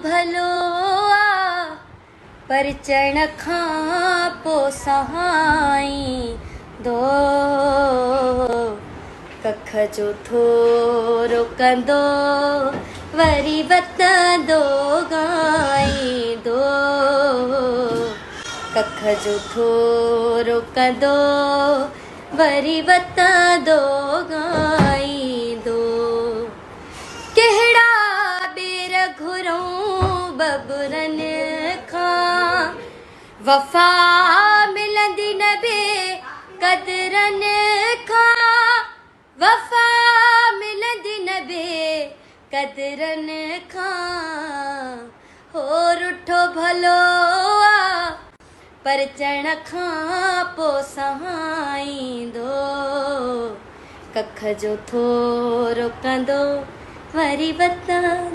ڀلو آ، پرچڻ کان پو سهائيندو. ڪک جو ٿورو ڪندو، وري وتندو ڳائيندو. ڪک جو ٿورو ڪندو، وري وتندو ڳائيندو. ڪهڙا ٻير گهرئون ٻٻرن کان، وفا ملندي نه بي قدرن کان، وفا ملندي نه بي قدرن کان. هو رٺو ڀلو آ، پرچڻ کان پو سهائيندو. ڪک جو ٿورو ڪندو، وري وتندو.